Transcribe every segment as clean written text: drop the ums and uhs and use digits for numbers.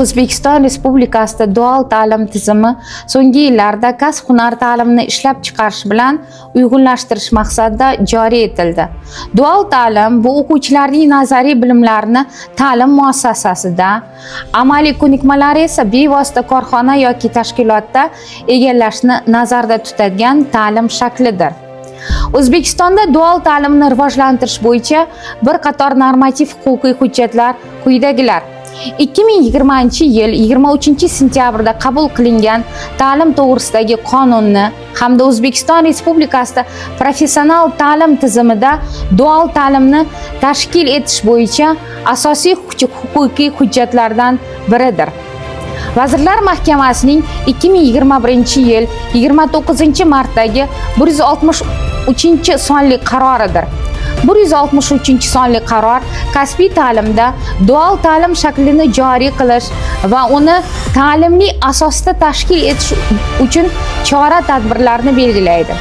O'zbekiston Respublikasida dual ta'lim tizimi so'nggi yillarda kasb-hunar ta'limini ishlab chiqarish bilan uyg'unlashtirish maqsadida joriy etildi. Dual ta'lim bu o'quvchilarning nazariy bilimlarini ta'lim muassasasida, amaliy ko'nikmalari esa bevosita korxona yoki tashkilotda egallashni nazarda tutadigan ta'lim shaklidir. O'zbekistonda dual ta'limni rivojlantirish bo'yicha bir qator normativ huquqiy hujjatlar quyidagilar: 2020-yil 23 sentyabrda qabul qilingan Ta'lim to'g'risidagi qonunni hamda O'zbekiston Respublikasida professional ta'lim tizimida dual ta'limni tashkil etish bo'yicha asosiy huquqiy hujjatlardan biridir. Vazirlar Mahkamasining 2021 yil 29 martdagi 163 sonli qaroridir. 163 sonli qaror kasbiy ta'limda dual ta'lim shaklini joriy qilish va uni ta'limli asosda tashkil etish uchun chora tadbirlarni belgilaydi.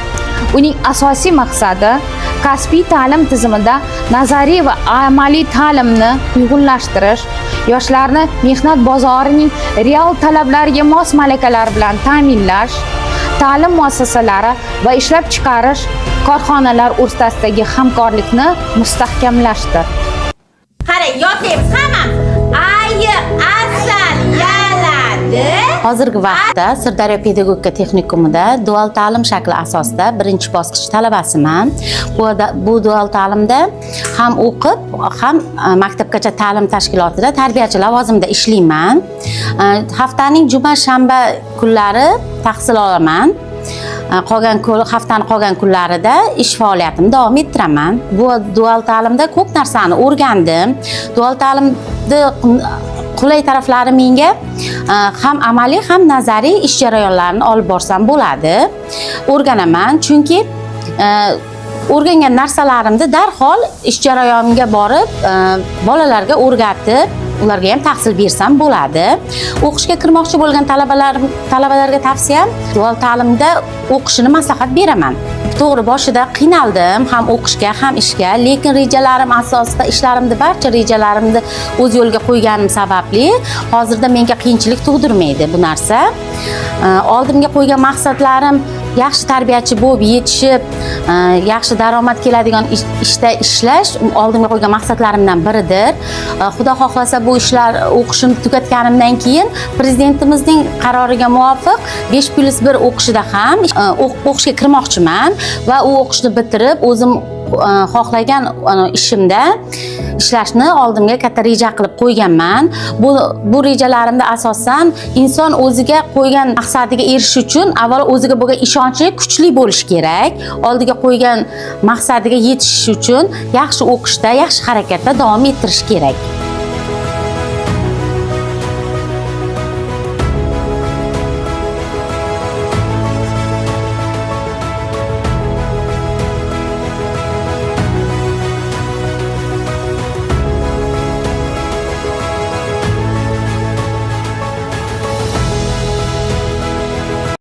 Uning asosiy maqsadi kasbiy ta'lim tizimida nazariy va amaliy ta'limni uyg'unlashtirish, yoshlarni mehnat bozorining real talablariga mos malakalar bilan ta'minlash, ta'lim muassasalari va ishlab chiqarish korxonalar o'rtasidagi hamkorlikni mustahkamlashdir. Qarang, yodlaymiz hammamiz. Ayiq asal yaladi. Hozirgi vaqtda Sirdaryo pedagogika texnikumida dual ta'lim shakli asosida birinchi bosqich talabasiman. Bu dual ta'limda ham o'qib, ham maktabgacha ta'lim tashkilotida tarbiyachi lavozimida ishlayman. Haftaning juma, shanba kunlari tahsil olaman. Qolgan haftani qolgan kunlarida ish faoliyatimni davom ettiraman. Bu dual ta'limda ko'p narsani o'rgandim. Dual ta'limni qulay taraflari menga ham amaliy, ham nazariy ish jarayonlarini olib borsam bo'ladi. O'rganaman, chunki o'rgangan narsalarimni darhol ish jarayonimga borib, bolalarga o'rgatib, ularga ham tahsil bersam bo'ladi. O'qishga kirmoqchi bo'lgan talabalarga tavsiyam, dual ta'limda o'qishini maslahat beraman. To'g'ri, boshida qiynaldim ham o'qishga, ham ishga, lekin rejalarim asosida ishlarimni, barcha rejalarimni o'z yo'liga qo'yganim sababli hozirda menga qiyinchilik tug'dirmaydi bu narsa. Oldimga qo'ygan maqsadlarim yaxshi tarbiyachi bo'lib yetishib, yaxshi daromad keladigan ishda ishlash oldimga qo'ygan maqsadlarimdan biridir. Xudo xohlasa, bu ishlar o'qishimni tugatganimdan keyin prezidentimizning qaroriga muvofiq 5+1 o'qishida ham o'qishga kirmoqchiman va u o'qishni bitirib, o'zim xohlagan ishimda ishlashni oldimga katta reja qilib qo'yganman. Bu rejalarimda asosan inson o'ziga qo'ygan maqsadiga erishish uchun avvalo o'ziga bo'lgan ishonchi kuchli bo'lishi kerak. Oldiga qo'ygan maqsadiga yetishish uchun yaxshi o'qishda, yaxshi harakatda davom ettirish kerak.